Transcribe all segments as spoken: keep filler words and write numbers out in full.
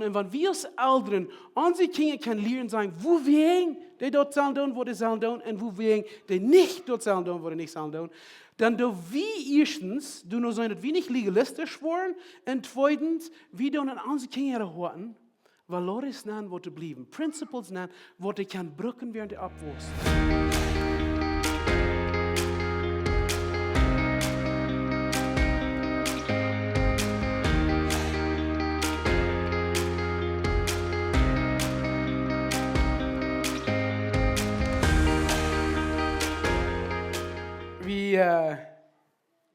Un wan wie aus Elren onse Kjinja kjennen lieren sennen, wuawäajen dee daut sellen doonen, waut dee sellen doonen, un wuawäajen dee nich daut sellen doonen, waut dee nich sellen doonen, dan doo wie ieeschtens, doo no sennen, daut wie nich legalistisch woaren, un tweedens, wie doonen aun onse Kjinja äare Hoaten valores nenn, waut dee bliewen, principles nenn, waut dee kjennen brucken, wäarent dee oppwaussen. Wie, äh,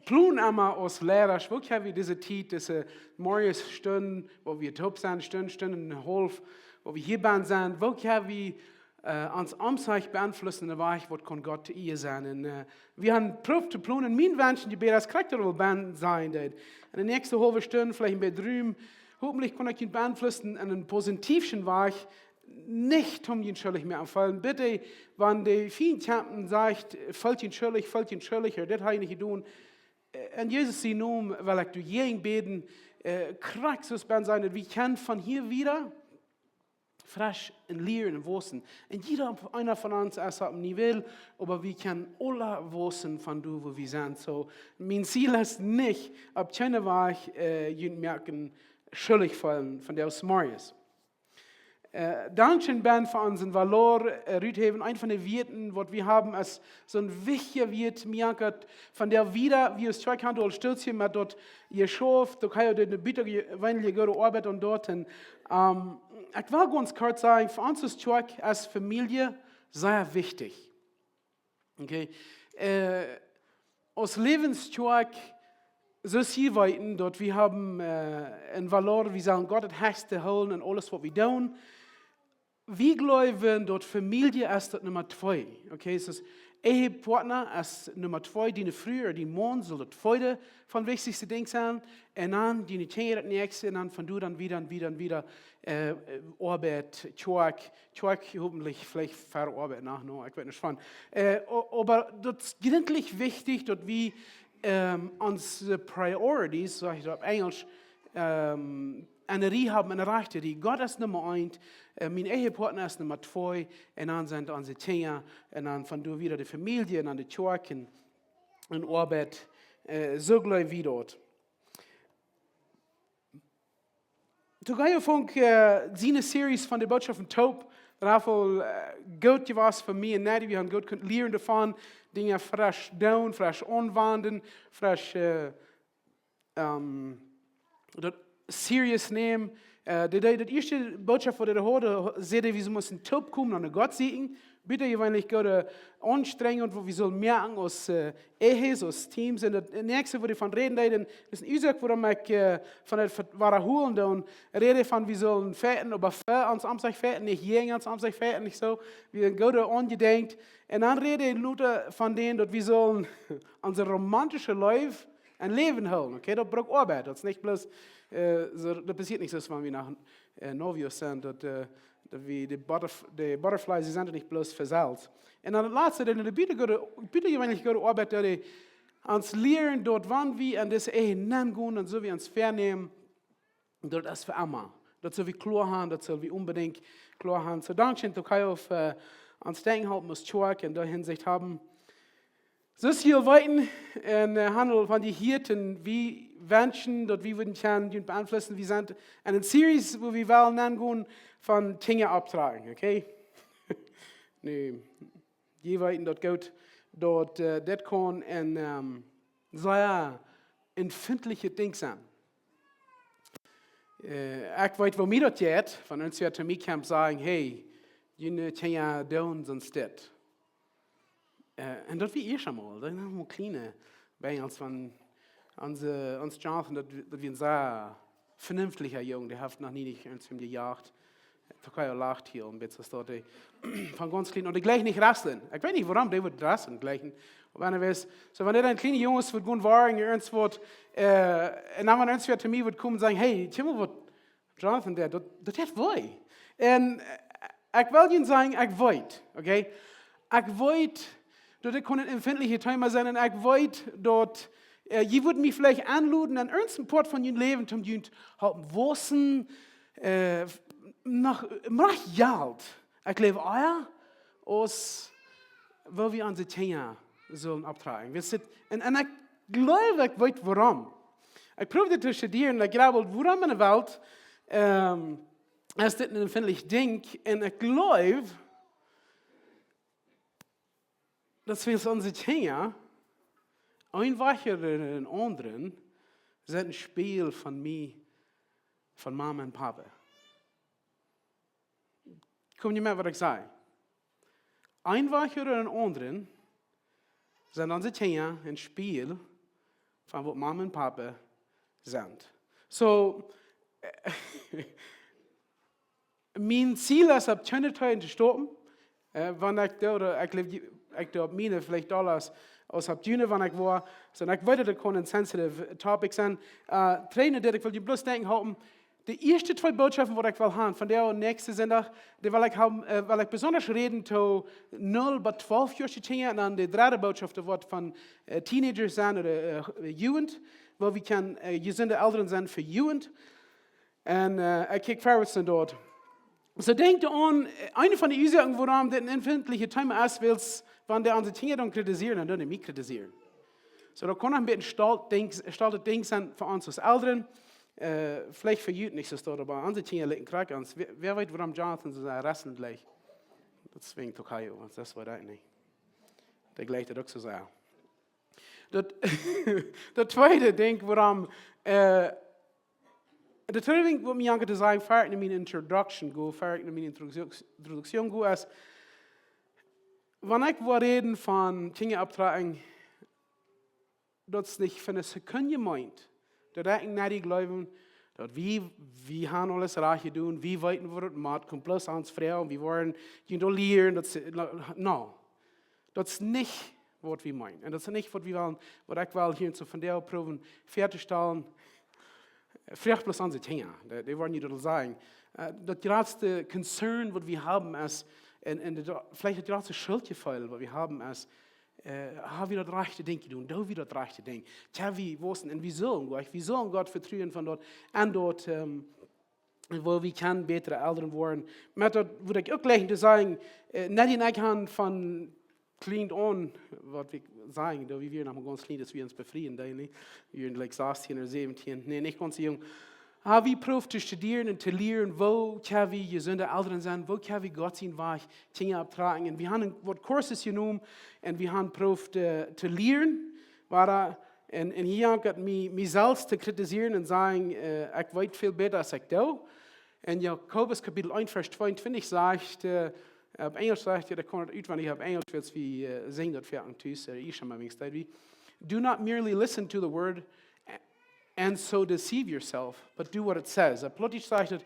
plonen emma aus Liera, woo kjenn wie dise Tiet, dise Morjesstunden, wua wie toop sent, Stund, Stund un haulf, wua wie hia bennen sent, woo kjenn wie, äh, ons Omfeld beeinflussen en een Wajch, waut kaun Gott to Ea sennen. Un, äh, wie haben proowt to plonen, mien Wensch un Jebäd es krakjt daut wie bennen sent. Un de näakjste haulwe Stund, veleicht een bät Rum, hopentlich kaun ekj junt beeinflussen en een positiewschen Wajch, nich om junt schuldich mea aunfeelen. Bitte, wan de Fient kjemt un sajcht, feelt junt schuldich, feelt junt schuldich, ooda dit hab ekj nich jedonen, äh, en Jesus sienen Nomen well ekj doajäajen bäden, äh, krakjt soo aus bennen sent, daut wie kjennen von hia wieda fresch un lieren un waussen. Un jieda eena von ons es opp een Niveau, oba wie kjennen aula waussen von doa, wua wie sent. Soo, mien Ziel es nich, opp kjeenen Wajch, äh, junt moaken schuldich feelen von dise Morjes. Äh, dankscheen, Ben, fa onsen Valor, äh, ruthäwen. Eent von de Wieet, waut wie haben, es soon wichtja Wieet, mie ankjat von dee wieda, wie aus Kjoakj haben aul stolt sent met daut jeschauft, uk hee deed eene butajeweenlich goode Oabeit aun daut. Un, ähm, ekj well gaunz kort sajen, fa ons aus Kjoakj es Famielje sea wichtich. Okay. Äh, aus Läwens Kjoakj, soo aus jie weeten, daut wie haben, äh, een Valor, wie sellen Gott daut hechste hoolen en aules, waut wie doonen. Wie jleewen, daut Famielje es daut Numma twee. Okay, daut es, Ehepartner es Numma twee, diene Fru ooda dien Maun saul daut tweede von wichtichste Dinj sennen. Un dan diene Kjinja daut näakjste, un dan von doa dan wieda un wieda un wieda, äh, äh, Oabeit, Kjoakj, Kjoakj hopentlich veleicht ver Oabeit noch, no, ekj weet nich von. Äh, o-, oba daut es jrintlich wichtich, daut wie, ähm, onse Priorities, saj ekj daut opp Enjlisch, ähm, en de Rieej haben, en de rajchte Rieej. Gott es Numma eent, äh, mien Ehepartner es Numma twee, un dan sent onse Kjinja, un dan von doa wieda de Famielje, un dan de Kjoakj un, un Oabeit, äh, soo jleew wie daut. Took hee funk, äh, siene Series von de Bootschoften toop. Daut haft väl, äh, goot jewast fa mie un Natty. Wie haben goot kunt lieren doavon. Dinja fresch doonen, fresch aunwenjen, fresch, äh, ähm, daut serious nämen. Äh, dee, dee, daut ieeschte Bootschoft, waut hee haud, säd hee, wie motten toopkomen un no Gott sieekjen. Butajeweenlich goode Aunstrenjunk, waut wie sellen moaken aus, äh, Ehes, aus Teams. Un daut näakjste, wua hee von räden deed, un daut es een Uasoak, wuarom ekj, äh, von daut wadahoolen doo, un räd von, wie sellen fighten, oba fa ons aum sikj fighten, nich jäajen ons aum sikj fighten, nich soo. Wie sent goode aunjedenkjt. Un dan räd hee lota von dän, daut wie sellen onse romantische Leew aum Läwen hoolen. Okay, daut brukt Oabeit. Daut es nich bloos, äh, soo, daut passieet nich soo, aus wan wie no, äh, Novios sent, daut, äh, daut wie de Butterf-, de Butterflies, dee sent nich bloos fa selfst. Un dan daut latste, daut es eene buta-, butajeweenlich goode Oabeit, daut hee ons lieren deit, wan wie aun dise Ehe nengonen un soo wie ons väanämen, daut es fa emma. Daut sell wie kloa haben, daut sell wie onbedinjt kloa haben. Soo, dankscheen, Tokayo, fa, äh, ons Denkjen halpen, aus Kjoakj en dee Hinsicht haben. Soo aus jie weeten, un, äh, haben von dee hia, un wie wenschen, daut wie wudden kjennen, junt beeinflussen. Wie sent en eene Series, wua wie wellen aungonen von Dinja opptrakjen, okay? Nu, jie weeten daut goot, daut, äh, daut kaun een, ähm, sea empfindlichet Dinkj sennen. Äh, ekj weet, woo mie daut jeit, wan eena to mie kjemt sajen, hey, june Kjinja doonen soont dit. Äh, un daut wia ieescht emol, daut wia noch mol kjliene, bie ons von onse, ons Jonathan, daut, daut wia een sea venenftlicha Jung, dee haft noch nie nich irjentwäm jejoacht. Tokayo lacht hia een bät, daut dee von gaunz kjlien, un dee jleicht nich wrestlen. Ekj weet nich wuarom, dee wudd wrestlen jleichen. Oba anyways, soo wan dee dan kjliene Junges wudd gonen woaren, irjentwaut, äh, un dan wan irjentwäa to mie wudd komen un sajen, hey, kjikj mol waut Jonathan deed, daut, daut deit wee. Un, äh, ekj well junt sajen, ekj weet, okay? Ekj weet, daut dit kaun een empfindlichet Thema sennen, un ekj weet, daut, äh, jie wudden mie veleicht enloden aun irjent een Poat von jun Läwen, om junt halpen waussen, äh, noch, noch Jelt, ekj jleew, ea aus woo wie onse Kjinja sellen opptrakjen. Wie sitten, un, un ekj jleew, ekj weet wuarom. Ekj proowd dit to studieren, ekj jleew, wuarom enne Welt, ähm, es dit een empfindlich Dinkj, un ekj jleew, daut wie onse Kjinja, een Wajch ooda een aundren, sent een Spieejel von mie, von Mama un Papa. Kom jie met waut ekj saj? Een Wajch ooda een aundren, sent onse Kjinja een Spieejel von waut Mama un Papa sent. So, mien Ziel es, opp Kjinja to stopen. Äh, wan ekj doa, ooda ekj jleew, ekj doo opp miene, veleicht aul aus, aus opp june, wan ekj woa. So, un ekj weet, daut kaun een sensitive topic sennen. Äh, trainen dit, ekj well junt bloos denkjen halpen. De ieeschte twee Bootschoften, waut ekj well haben, von de näakjste Sindach, dee well ekj haben, äh, well ekj besonda räden to null bat twalf Joa Kjinja, un dan de dredde Bootschoften, waut von, äh, Teenagers sent, ooda, äh, Jugend, woo wie kjennen, äh, jesunde Elren sennen fa Jugend. Un, äh, ekj kjikj verwoats no doa. So denkj aun, äh, eene von de Uasoaken, wuarom dit een empfindlichet Thema es, wiels, wan dee onse Kjinja dan kritisieren, dan doonen dee mie kritisieren. So, daut kaun noch een bät stolt Dinkj, stoltet Dinkj sennen fa ons aus Elren. Äh, veleicht fa junt nich soo stolt, oba onse Kjinja lieden krakjt ons. Wäa, wäa weet, wuarom Jonathan soo sea wrestled jlikjt? Daut swinjt uk hia, want daut weet ekj nich. Dee jlikjt daut uk soo sea. Daut, daut tweede Dinkj, wuarom, äh, daut tweede Dinkj, waut mie jankat to sajen, ver ekj no miene Introduction go, ver ekj no miene Introductio-, Introductio go, es, wan ekj woa räden von Kjinja opptrakjen, daut es nich fa eene Sekund jemeent, daut ekj nich jleew, daut wie, wie haben aules rajcht jedonen, wie weeten, woo daut mott, kjemt bloos ons Fru, un wie woaren junt lieren, daut es, no, no. Daut es nich, waut wie meenen. Un daut es nich, waut wie wellen, waut ekj well hia soo von dee proowen väatostalen. Froag bloos onse Kjinja, dee, dee woaren junt daut sajen. Äh, daut jratste Concern, waut wie haben, es, un, un daut, veleicht daut jratste Schuldjefeel, waut wie haben, es, äh, ha wie daut rajchte Dinkj jedonen? Doo wie daut rajchte Dinkj? Tja, wie wisten, un wie sellen, wie sellen Gott vetruen von doa, un doa, ähm, woo wie kjennen bätre Elren woaren. Met daut wudd ekj uk jlikjen to sajen, äh, Nadine un ekj haben von kjlien aun, waut wie sajen, daut wie wieren noch mau gaunz kjlien, daut wie ons befrieen, denkj ekj. Wie wieren, like, sastieen ooda säwentieen, nä, nich gaunz soo junk. Oba wie proowden to studieren un to lieren, woo kjenn wie jesunde Elren sennen, woo kjenn wie Gott sien Wajch Kjinja opptrakjen. Un wie haben waut Kursen jenomen un wie haben proowt, äh, to lieren, wada, un, un hia haud ekj mie, mie selfst to kritisieren un sajen, äh, ekj weet väl bäta aus ekj doo. En Jakobus Kapitel eent, Varsch tweeuntwintich sajcht, äh, opp Enjlisch sajcht, jo, ekj kaun daut utwendich opp Enjlisch, wiels wie, äh, sinjen daut foaken tus, äh, ekj saj mau, wiels daut wie, "Do not merely listen to the word a-, and so deceive yourself, but do what it says." Opp Plautdietsch sajcht et,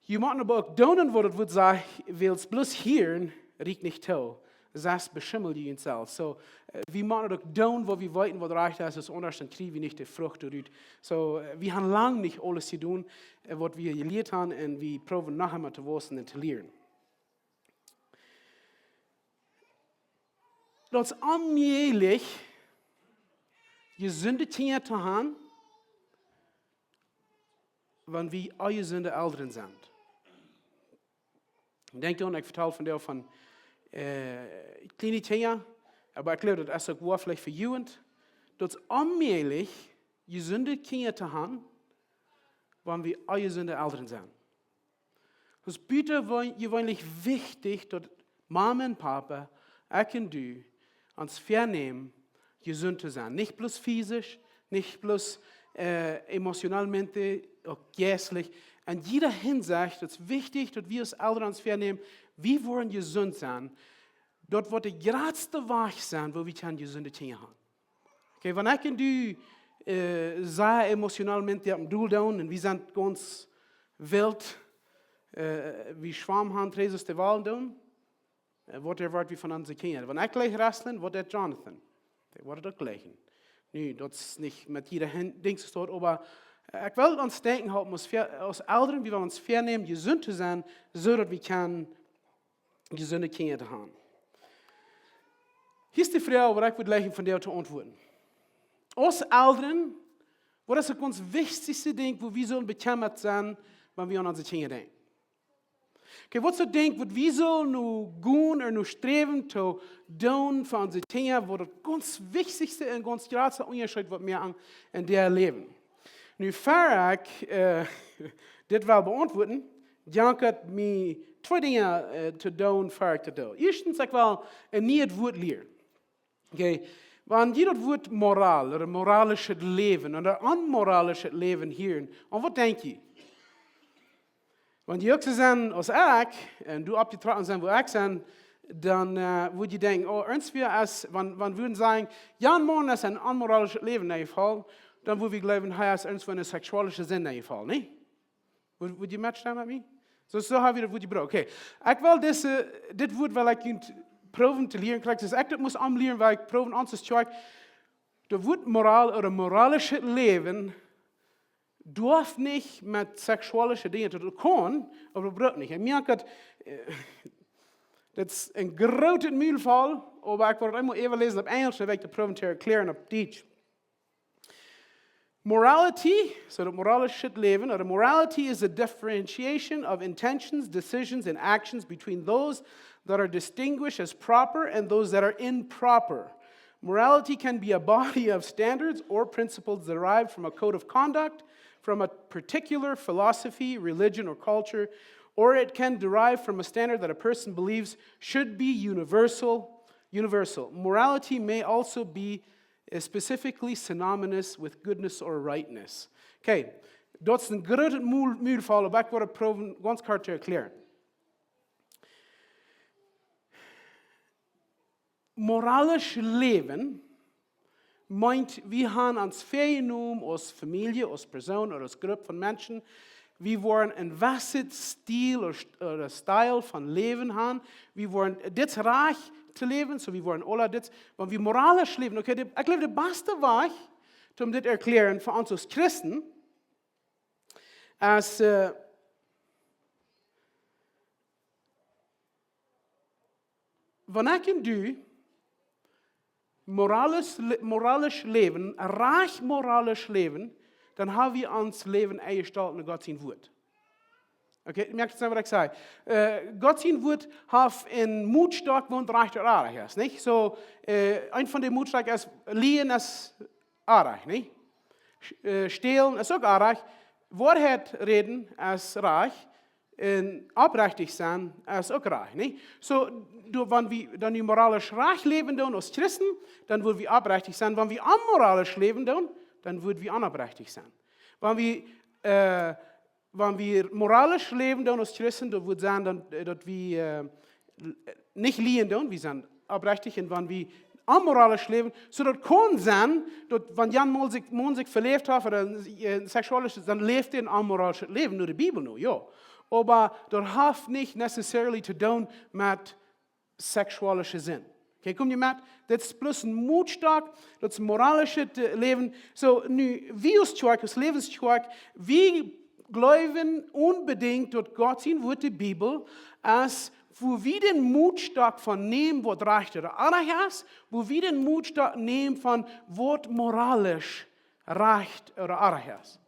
jie motten oba uk doonen, waut daut Wuat sajcht, wiels bloos hieren rieekjt nich too. Sest beschimmel jie junt selfst. So, äh, wie motten uk doonen, waut wie weeten, waut rajcht es, es aundasch, dan kjrie wie nich de Frucht doarut. So, äh, wie haben lang nich aules jedonen, äh, waut wie jelieet haben, un wie proowen noch emol to wausen un to lieren. Daut es onmäajlich, jesunde Kjinja to haben, wan wie onjesunde Elren sent. Denkj aun, ekj vetald vondoag von, äh, kjliene Kjinja, oba ekj jleew, daut es uk woa veleicht fa Jugend. Daut es onmäajlich, jesunde Kjinja to haben, wan wie onjesunde Elren sent. Daut es butajeweenlich wichtich, daut Mama un Papa, ekj un du, ons väanämen, jesunt to sennen. Nich bloos fisisch, nich bloos, äh, emotionalmente, uk jeistlich. En jieda Hinsecht, daut es wichtich, daut wie aus Elren ons väanämen, wie woaren jesunt sennen. Daut woat de jratste Wajch sennen, woo wie kjennen jesunde Kjinja haben. Okay, wan ekj un du, äh, sea emotionalmente opp een Deel doonen un wie sent gaunz wilt, äh, wie Schwam haben, Jesus de Wellen doonen, äh, waut erwoat wie von onse Kjinja? Wan ekj jlikj wrestlen, waut deit Jonathan? Dee woat daut uk jlikjen. Nu, daut es nich met jieda Hen-, Dinkj soo, oba, äh, ekj well ons denkjen halpen, aus väa-, aus Elren, wie wellen ons väanämen, jesunt to sennen, soo daut wie kjennen jesunde Kjinja to haben. Hia es de Froag, waut ekj wudd jlikjen von die to auntwuaden. Aus Elren, waut es daut gaunz wichtichste Dinkj, woo wie sellen bekjemmat sennen, wan wie aun onse Kjinja denkjen? Okay, waut es daut Dinkj, waut wie sellen nu gonen ooda nu sträwen to doonen fa onse Kjinja, waut daut gaunz wichtichste un gaunz jratste Unjascheet waut wie aun en däa Läwen? Nu, ea ekj, äh, dit well beauntwuaden, jankat mie twee Dinja, äh, to doonen, ea ekj daut doo. Ieeschtens, ekj well een nieet Wuat lieren. Okay, wan jie daut Wuat Moral ooda moralischet Läwen ooda onmoralischet Läwen hieren, aun waut denkj jie? Wan jie uk soo sent aus ekj, un du oppjetrocken sent woo ekj sie, dan, äh, wudd jie denkjen, oh, irjentwäa es, wan, wan wie wudden sajen, jan Maun es een onmoralischet Läwen enjefollen, dan wudd wie jleewen, hee es irjentwäa en eene seksualische Sind enjefollen, nä? Wudd, wudd jie metstemmen met mie? Soo, soo hab ekj daut Wuat jebrukt. Okay. Ekj well dise, dit Wuat well ekj junt proowen to lieren. Krakjt soo aus ekj daut must omlieren, well ekj proowen ons to sjoakj. Daut Wuat Moral ooda moralischet Läwen darf nich met seksualische Dinja to doonen, oba daut brukt nich. Un mie haft daut, äh, daut es een grootet Mulfaul, oba ekj wull daut eemol äwaläsen opp Enjlisch, dan well ekj daut proowen to erklären opp Dietsch. Morality, so daut moralischet Läwen, or morality is a differentiation of intentions, decisions, and actions between those that are distinguished as proper and those that are improper. Morality can be a body of standards or principles derived from a code of conduct, from a particular philosophy, religion, or culture, or it can derive from a standard that a person believes should be universal. Universal. Morality may also be is specifically synonymous with goodness or rightness. Okay, daut es een grootet Mul-, Mulfaul, oba ekj wull daut proowen gaunz kort to erklären. Moralisch Läwen meent, wie haben ons väajenomen aus Famielje, aus Persoon ooda aus Grupp von Menschen, wie woaren een jewesset Stil ooda St-, ooda Stil von Läwen haben. Wie woaren dit Rajcht to läwen, soo wie woaren aula dit, wan wie moralisch läwen. Okay, de, ekj jleew, de baste Wajch, om dit to erklären fa ons aus Christen, es, äh, wan ekj un du moralisch lä-, moralisch läwen, rajcht moralisch läwen, dan haben wie ons Läwen enjestalt no Gott sien Wuat. Okay, moakt daut Senn, waut ekj saj? Äh, Gott sien Wuat haft een Motstock, waut rajcht ooda oajch es, nich? Soo, äh, een von de Motstock es, lieen es oajch, nich? Sch-, äh, stälen es uk oajch. Woarheit räden es rajcht. Un oprechtich sennen es uk rajcht, nich? Soo, doa, wan wie dan nu moralisch rajcht läwen doonen aus Christen, dan woa wie oprechtich sennen. Wan wie onmoralisch läwen doonen, dan woa wie onoprechtich sennen. Wan wie, äh, wan wie moralisch läwen doonen aus Christen, daut woat sennen dan, äh, daut wie, äh, nich lieen doonen, wie sent oprechtich, un wan wie onmoralisch läwen, soo daut kaun sennen, daut wan jan Maun sikj, Maun sikj veläft haft ooda, äh, seksualisch, dan läft hee een onmoralischet Läwen, no de Bibel no, jo. Oba daut haft nich necessarily to doonen met seksualische Sind. Okay, kom jie met? Dit es bloos een Motstock, daut es moralischet, äh, Läwen. Soo, nu, wie aus Kjoakj, aus Läwens Kjoakj, wie jleewen onbedinjt daut Gott sien Wuat, de Bibel, es, wua wie dän Motstock von nämen, waut rajcht ooda oajch es, wua wie dän Motstock nämen von, waut moralisch rajcht ooda oajch es.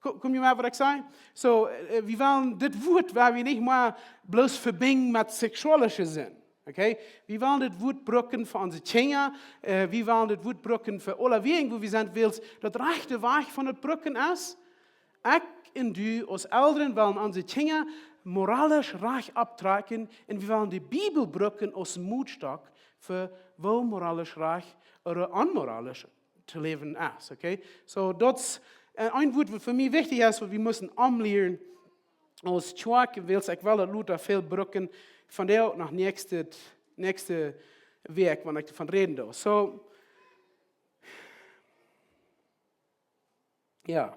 Ko-, kom jie met, waut ekj saj? Soo, äh, wie wellen dit Wuat, woa wie nich mea bloos vebinjen met seksualische Sind. Okay? Wie wellen dit Wuat brucken fa onse Kjinja, äh, wie wellen dit Wuat brucken fa aule Wäaj, wua wie sent, wiels daut rajchte Wajch von daut brucken es, ekj un du aus Elren wellen onse Kjinja moralisch rajcht opptrakjen un wie wellen de Bibel brucken aus Motstock fa woo moralisch rajcht ooda onmoralisch to läwen es, okay? Soo, daut es, äh, een Wuat, waut fa mie wichtich es, waut wie motten omlieren aus Kjoakj, wiels ekj well daut lota väl brucken, von doa uk noch näakjste, näakjste Wäakj, wan ekj doavon räden doo. Soo, jo.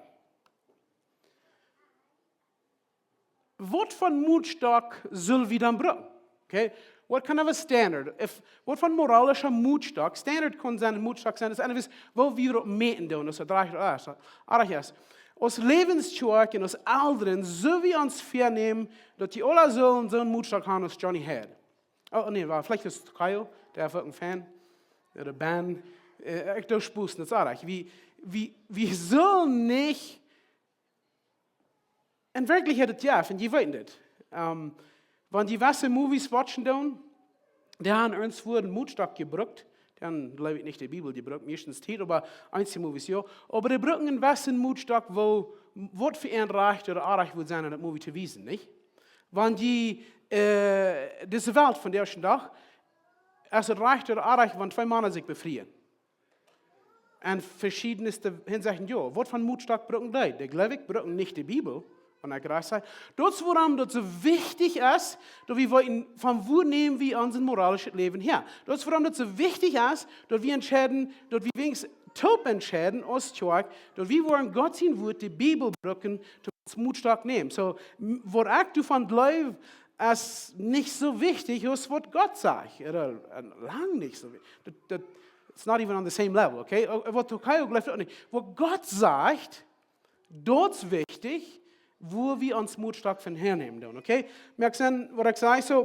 Waut fa Motstock sell wie dan brucken? Okay? What kind of a standard? If, waut fa moralischa Motstock? Standard kaun sennen, Motstock sennen, es eefach, woo wie daut mäten doonen, aus daut rajcht ooda oajch es. Aus Läwens Kjoakj un aus Elren, sell wie ons vänämen, daut dee aula sellen soon Motstock haben aus Johnny Head. Oh, nä, wea veleicht es Kyle, dee haft uk een Fan. Ooda Ben. Äh, ekj doo Spos, daut es oajch. Wie, wie, wie sellen nich En Werkjlichkjeit, daut jo, un jie weeten dit. Ähm, wan jie wesse Movies watchen doonen, dee haben irjentwua een Motstock jebrukt. Dan jleew ekj nich de Bibel jebrukt, meistens Tiet, oba eenje Movies jo. Oba dee brucken een wesse Motstock, woo, waut fa een rajcht ooda orrajcht wudd sennen, en daut Movie to wiesen, nich? Wan jie, äh, dise Welt vondoag dän Dach, es et rajcht ooda orrajcht, wan twee Mana sikj befrieen? En veschiedne Hinsechten jo. Waut fa Motstock brucken dee? Dee, jleew ekj, brucken nich de Bibel, wan ekj rajcht sie. Daut es wuarom daut soo wichtich es, daut wie weeten, von wua näm wie onsen moralischet Läwen häa. Daut es wuarom daut soo wichtich es, daut wie entscheiden, daut wie weens toop entscheiden, aus Kjoakj, daut wie woaren Gott sien Wuat, de Bibel, brucken, toom aus Motstock nämen. So, m-, waut ekj doavon jleew, es nich soo wichtich aus waut Gott sajcht. Ooda, äh, lang nich soo wichtich. Daut, daut, it's not even on the same level, okay? O-, waut Tokayo jleeft uk nich. Waut Gott sajcht, daut es wichtich, wua wie ons Motstock von häanämen doonen, okay? Moakt Senn, waut ekj saj, so,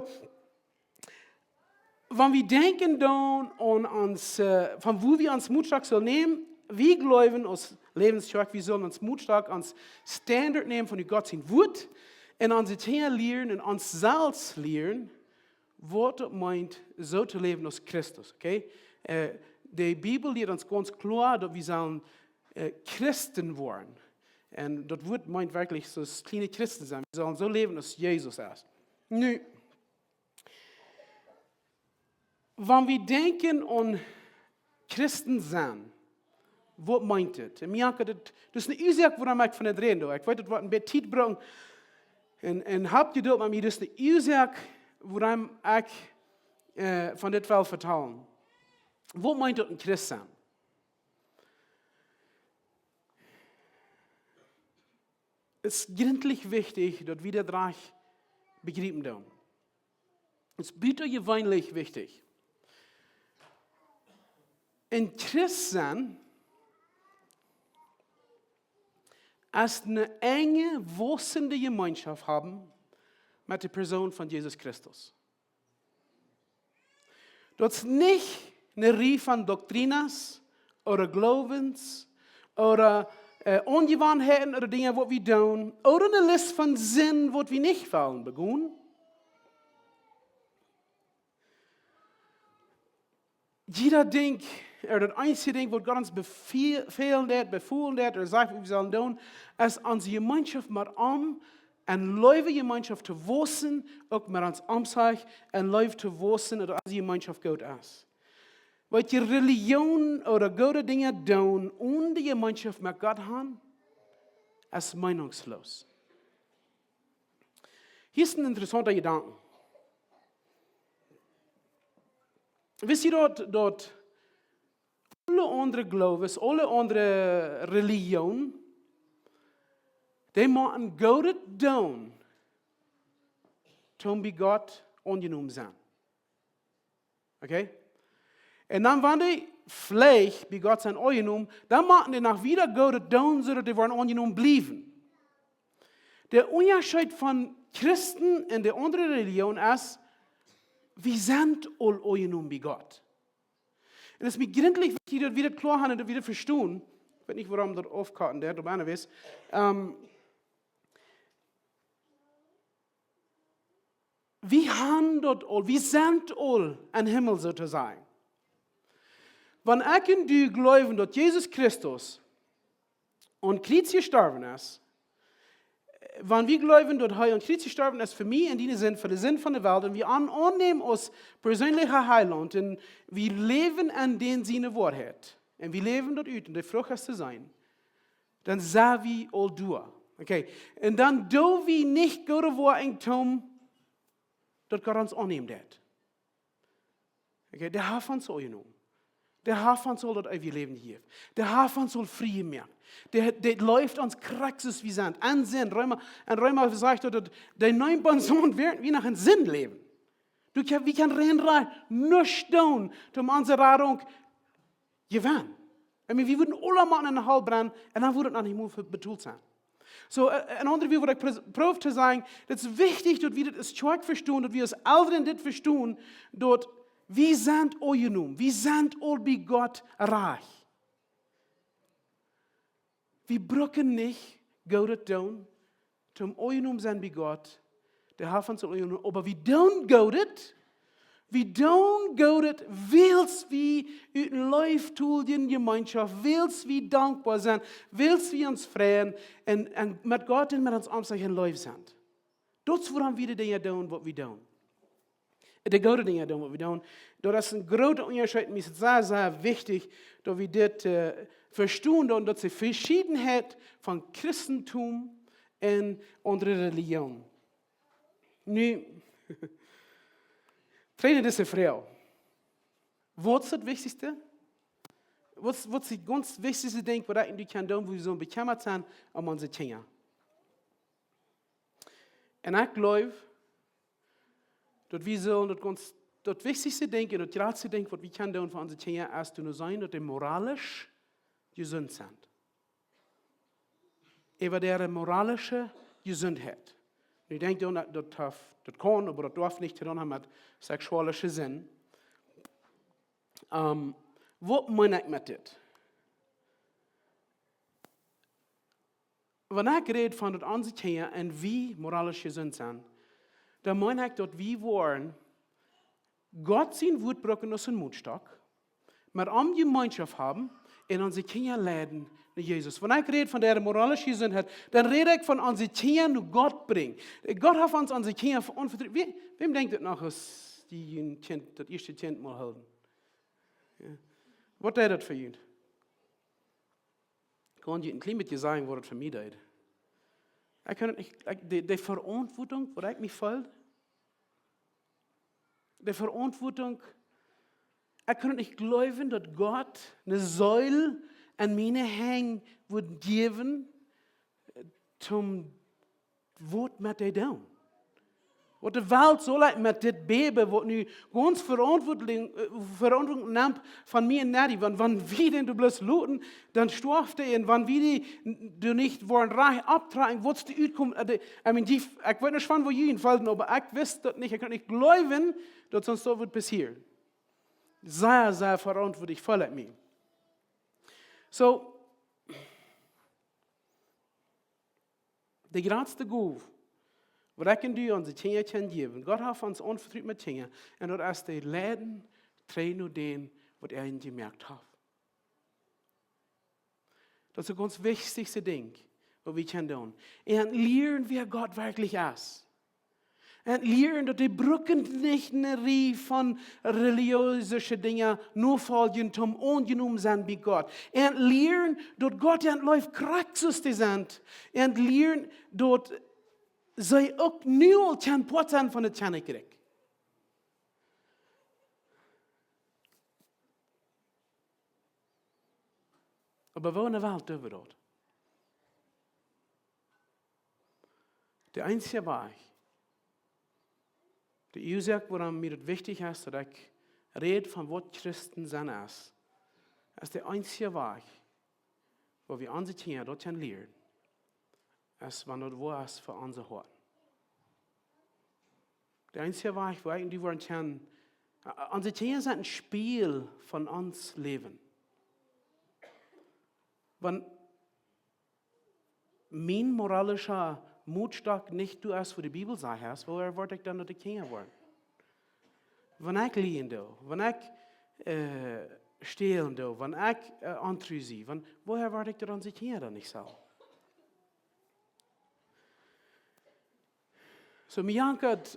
wan wie denkjen dan aun ons, äh, von wua wie ons Motstock sellen nämen, wie jleewen aus Läwens Kjoakj, wie sellen ons Motstock, ons Standard nämen von Gott sien Wuat un onse Kjinja lieren un ons selfst lieren, waut daut meent, soo to läwen aus Christus, okay? Äh, de Bibel lieet ons gaunz kloa, daut wie sellen, äh, Christen woaren. Un daut Wuat meent werkjlich soo aus kjliene Christen sennen. Wie sellen soo läwen aus Jesus es. Nu, wan wie denkjen aun Christen sennen, waut meent et? Un mie haft et, daut es eene Uasoak, wuarom ekj von dit räden doo. Ekj weet, daut woat een bät Tiet brucken. Un, un hab Jedult met mie, daut es eene Uasoak, wuarom ekj, äh, von dit well vetalen. Waut meent daut, een Christ sennen? Et es jrintlich wichtich, daut wie daut rajcht bejriepen doonen. Et es butajeweenlich wichtich. Een Christ sennen es eene enje, waussende Jemeenschoft haben met de Persoon von Jesus Christus. Daut es nich eene Rieej von Doktrines ooda Jleewes ooda, äh, Aunjewanheiten ooda Dinja, waut wie doonen, ooda eene List von Sind, waut wie nich wellen begonen. Jieda Dinkj, ooda daut eensje Dinkj, waut Gott ons befälen deit, befolen deit, ooda sajcht, waut wie sellen doonen, es onse Jemeenschoft met am, en Leew Jemeenschoft to waussen, uk met ons Omzich, en Leew to waussen, daut onse Jemeenschoft goot es. Waut jie Relijoon ooda goode Dinja doonen, onen de Jemeenschoft met Gott haben, es meenungsloos. Hia es een interessaunta Jedanke. Wist jie daut, daut aule aundre Jleewes, aule aundre Relijoon, dee motten Goodet doonen, toom bie Gott aunjenomen sennen. Okay? Un dan, wan dee veleicht bie Gott sent aunjenomen, dan motten dee noch wieda Goodet doonen, soo daut dee woaren aunjenomen bliewen. De Unjascheet von Christen un de aundre Relijoon es, wie sent aul aunjenomen bie Gott. Un et es mie jrintlich wichtich, daut wie daut kloa haben un daut wie daut vestonen. Ekj weet nich, wuarom daut aufkoten deit, oba anyways. Ähm, wie haben daut aul, wie sent aul em Himmel, soo to sajen. Wan ekj un du jleewen, daut Jesus Christus aum Kjriez jestorwen es, wan wie jleewen, daut hee aum Kjriez jestorwen es fa mie un diene Sind, fa de Sind von de Welt, un wie am aunnämen aus perseenlicha Heilaunt, un wie läwen en dän siene Woarheit, un wie läwen daut ut, un de Frucht es to seenen, dan sent wie aul doa. Okay, un dan doo wie nich Goodet doonen, toom daut Gott ons aunnämen deit. Okay, dee haft ons aunjenomen. Dee haft ons aul daut eewje Läwen jejäft. Dee haft ons aul frie jemoakt. Dee, dee leeft ons krakjt soo aus wie sent. En Sind, Reema, en Reema sajcht daut, daut dee neem ons aun, wäarent wie noch en Sind läwen. Du, wie kjennen rein, rein nuscht doonen, toom onse Radunk jewennen. I mean, wie wudden aula motten enne Hal brennen un dan wudd et noch nich mol betolt sennen. So, äh, een aundret Wuat, waut ekj pro-, proow to sajen, daut es wichtich, daut wie daut aus Kjoakj vestonen, daut wie aus Elren dit vestonen, daut wie sent aunjenomen, wie sent aul bie Gott rajcht. Wie brucken nich Goodet doonen, toom aunjenomen sennen bie Gott, dee haft ons aunjenomen, oba wie doonen Goodet, wie doonen Goodet, wiels wie ut eene leeftolje Jemeenschoft, wiels wie dankboa sent, wiels wie ons freien un, un met Gott un met ons omsich en Leew sent. Daut es wuarom wie de Dinja doonen waut wie doonen. De goode Dinja doonen waut wie doonen. Daut es een groota Unjascheet. Mie es et sea, sea wichtich daut wie dit, äh, vestonen, daut, daut es de Veschiedenheit von Christentum un aundre Relijionen. Nu, kjrieen dise Froag. Waut es daut Wichtichste? Waut es, waut es daut gaunz wichtichste Dinkj waut ekj un du kjennen doonen, wua wie soo bekjemmat sent om onse Kjinja? Un ekj jleew, daut wie sellen daut gaunz, daut wichtichste Dinkj un daut jratste Dinkj waut wie kjennen doonen fa onse Kjinja es to seenen daut dee moralisch jesunt sent. Äwa äare moralische Jesuntheit. Nu denkj ekj, daut, daut haft, daut kaun, oba daut darf nich to doonen haben met seksualische Sind. Ähm, waut meen ekj met dit? Wan ekj räd von daut onse Kjinja un wie moralisch jesunt sent, dan meen ekj daut wie woaren Gott sien Wuat brucken aus een Mootstock, met am Jemeenschoft haben un onse Kjinja leiden no Jesus. Wan ekj räd von dee moralische Jesuntheit, dan räd ekj von onse Kjinja no Gott brinjen. Gott haft ons onse Kjinja veauntwuat. Wäm, wäm denkjt daut noch, aus jie jun Kjint, daut ieeschte Kjint mol hoolen? Jo. Waut deed daut fa junt? Kaun ekj een kjlien bät sajen, waut daut fa mie deed? Ekj kaun daut nich, ekj, dee, dee Veauntwuatunk, waut ekj mie feeld, dee Veauntwuatunk, ekj kaun daut nich jleewen, daut Gott eene Seel aun miene Henj wudd jäwen, äh, toom waut met dee doonen. Waut de Welt saul ekj met dit Bäbe, waut nu gaunz Veauntwuatunk, äh, Veauntwuatunk nemt von mie un Natty, wan, wan wie dän doa bloos loten, dan stoaft dee, un wan wie dee n-, doa nich woaren rajcht opptrakjen, waut es de Utkunft, äh, de, I mean, dee, ekj weet nich von woo jie feelden, oba ekj wist daut nich, ekj kunn nich jleewen, daut soo waut wudd passieren. Sea, sea veauntwuatlich feel ekj mie. Soo, de jratste Gow, waut ekj un du onse Kjinja kjennen jäwen. Gott haft ons aunvetrut met Kjinja. Un daut es dee leiden, trigj no dän, waut hee an jemoakt haft. Daut es daut gaunz wichtichste Dinkj, waut wie kjennen doonen. Un lieren, wäa Gott werkjlich es. Un lieren, daut dee brucken nich eene Rieej von relijeese Dinja nofoljen, toom aunjenomen sennen bie Gott. Un lieren, daut Gott an leeft krakjt soo aus dee sent. Un lieren, daut see uk nu aul kjennen Poat sennen von daut Kjennichrikj. Oba woo enne Welt doo wie daut? De eensje Wajch, de Uasoak, wuarom mie daut wichtich es, daut ekj räd von waut Christen sennen es, es de eensje Wajch, woo wie onse Kjinja daut kjennen lieren, es wan daut woa es fa onse Hoaten. De eensje Wajch, woo ekj un du woaren kjennen, äh, onse Kjinja sent een Spieejel von ons Läwen. Wan mien moralischa Mootstock nich doa es, woo de Bibel sajcht, es, woo erwoat ekj dan, daut de Kjinja woaren? Wan ekj liejen doo, wan ekj, äh, stälen doo, wan ekj, äh, ontru sie, wan, woo erwoat ekj, daut onse Kjinja dan nich soo? Soo, mie jankat,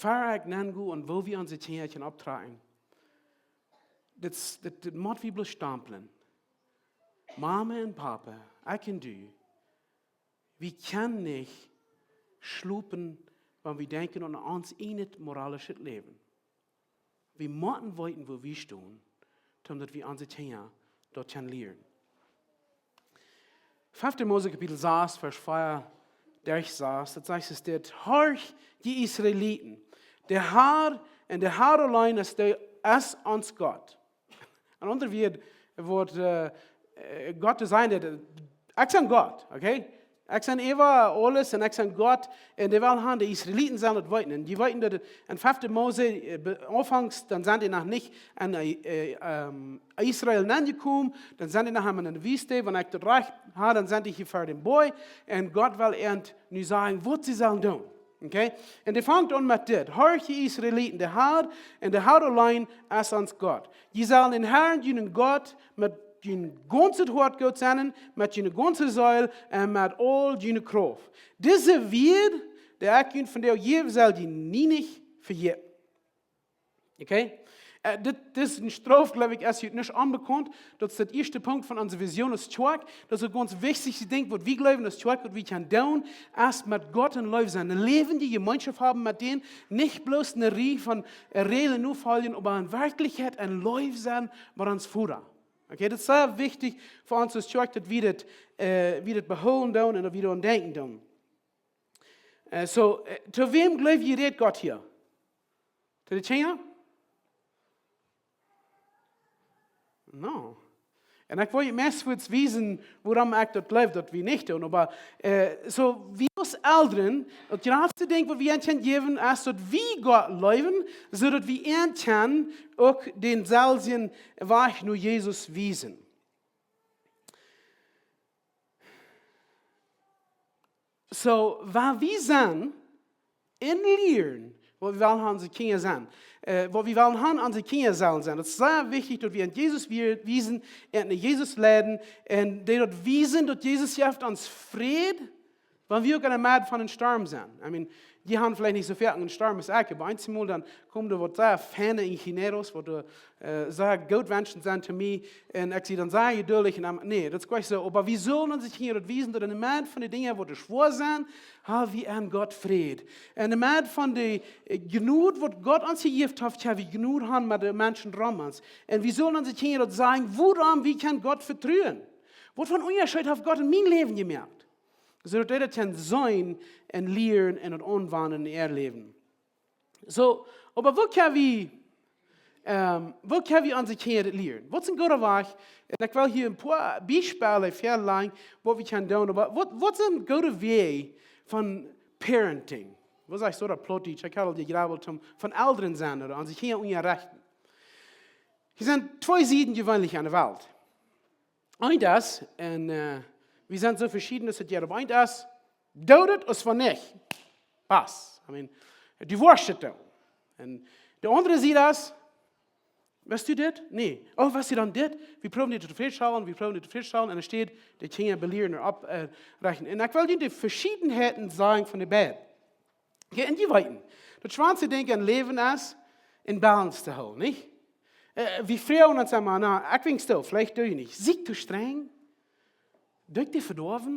ver ekj nenn go un woo wie onse Kjinja kjennen opptrakjen. Dit, dit, dit mott wie bloos stamplen. Mama un Papa, ekj un du, wie kjennen nich schlopen, wan wie denkjen aun ons ieejnet moralischet Läwen. Wie motten weeten, woo wie stonen, doamet wie onse Kjinja daut kjennen lieren. Fefte Mose Kapitel sas, Varsch vea derch sas, daut sajcht es dit: Horcht, jie Israeliten, de Har, un de Har auleen es de, es ons Gott. Een aundret Wuat, woat, äh, äh, Gott to sajen, daut, äh, ekj sie Gott, okay? Ekj sie äwa aules un ekj sie Gott. Un dee wellen han, de Israeliten sellen daut weeten. Un dee weeten daut en fefte Mose, äh, be-, aunfangs, dan sent dee noch nich en, äh, ähm, Israel nenjekomen, dan sent dee noch emol en de Wiest, wan ekj daut rajcht ha, dan sent dee hia ver dän Boaj. Un Gott well an nu sajen, waut see sellen doonen. Okay? Un dee fangt aun met dit: Horcht, jie Israeliten, de Har un de Har auleen es ons Gott. Jie sellen dän Harn, jun Gott, met jun gaunzet Hoat goot sennen, met june gaunze Seel un met aul june Krauft. Dise Wieed, dee ekj junt vondoag jäw, sell jie nie nich vejäten. Okay? Äh, dit, dit es een Strof, jleew ekj, es junt nich onbekaunt. Daut es de ieeschte Punkt von onse Vision aus Kjoakj. Daut es uk gaunz wichtich, ekj denkj, waut wie jleewen aus Kjoakj, waut wie kjennen doonen, es met Gott en Leew sennen. Eene läwendje Jemeenschoft haben met dän, nich bloos eene Rieej von, äh, Räajlen nofoljen, oba en Werkjlichkjeit en Leew sennen met ons Voda. Okay, daut es sea wichtich fa ons aus Kjoakj, daut wie dit, äh, wie dit behoolen doonen un daut wie doaraun denkjen doonen. Äh, so, äh, to wäm jleew jie, rät Gott hia? To de Kjinja? No. Un ekj well junt meist fuaz wiesen, wuarom ekj daut jleew, daut wie nich doonen. Oba, äh, so, wie aus Elren, daut jratste Dinkj, waut wie an kjennen jäwen, es, daut wie Gott leewen, soo daut wie an kjennen uk dänselwjen Wajch no Jesus wiesen. So, wan wie sent en lieren, waut wie wellen han onse Kjinja sennen, äh, waut wie wellen han onse Kjinja sellen sennen, daut es sea wichtich, daut wie an Jesus wie-, wiesen, an Jesus leiden, un dee daut wiesen, daut Jesus jeft ons Fräd, wan wie uk en de Medd von eenen Storm sent. I mean, dee han veleicht nich soo väl eenen Storm aus ekj, oba eenjemol dan komen doa waut sea feine Ingenieros, waut doa, äh, sea goot wenschen sent to mie, un ekj sie dan sea jeduldich un am-, nä, daut es nich soo. Oba wie sellen onse Kjinja daut wiesen, daut en de Medd von de Dinja, waut doa schwoa sent, ha wie en Gott Fräd. En de Medd von de, äh, Jnod, waut Gott ons jejäft haft, ha wie Jnod han met de Menschen rom ons. Un wie sellen onse Kjinja daut sajen, wuarom wie kjennen Gott vetruen. Waut fa een Unjascheet haft Gott en mien Läwen jemoakt. Soo daut dee daut kjennen seenen un lieren un daut aunwenjen en äa Läwen. So, oba woo kjenn wie, ähm, woo kjenn wie onse Kjinja daut lieren? Waut es een gooda Wajch? Un ekj well hia een poa Biespels väalajen, waut wie kjennen doonen. Oba waut, waut es een gooda Wajch von Parenting? Waut sajcht soo daut Plautdietsch? Ekj hab aul jegrubelt, von Elren sennen ooda onse Kjinja unjarechten. Hia sent twee Sieden jeweenlich aun de Welt. Eent es, un, äh, wie sent soo veschieden, daut et jie opp eent es, doo daut, aus wan nich. Basta. I mean, du woascht et doonen. Un de aundre Sied es, west du dit? Nä. Oh, west du dan dit? Wie proowen die tofrädstostalen, wie proowen die tofrädstostalen. Un dan steit, de Kjinja belieren un opp-, äh, rechten. Un ekj well junt de Veschiedenheiten sajen von de beid. Okay, un jie weeten, daut schwoaste Dinkj em Läwen es, en Balance to hoolen, nich? Äh, wie froagen ons emma, na, ekj weet nich, veleicht doo jie nich. Sie ekj too strenj? Doo ekj dee vedoawen?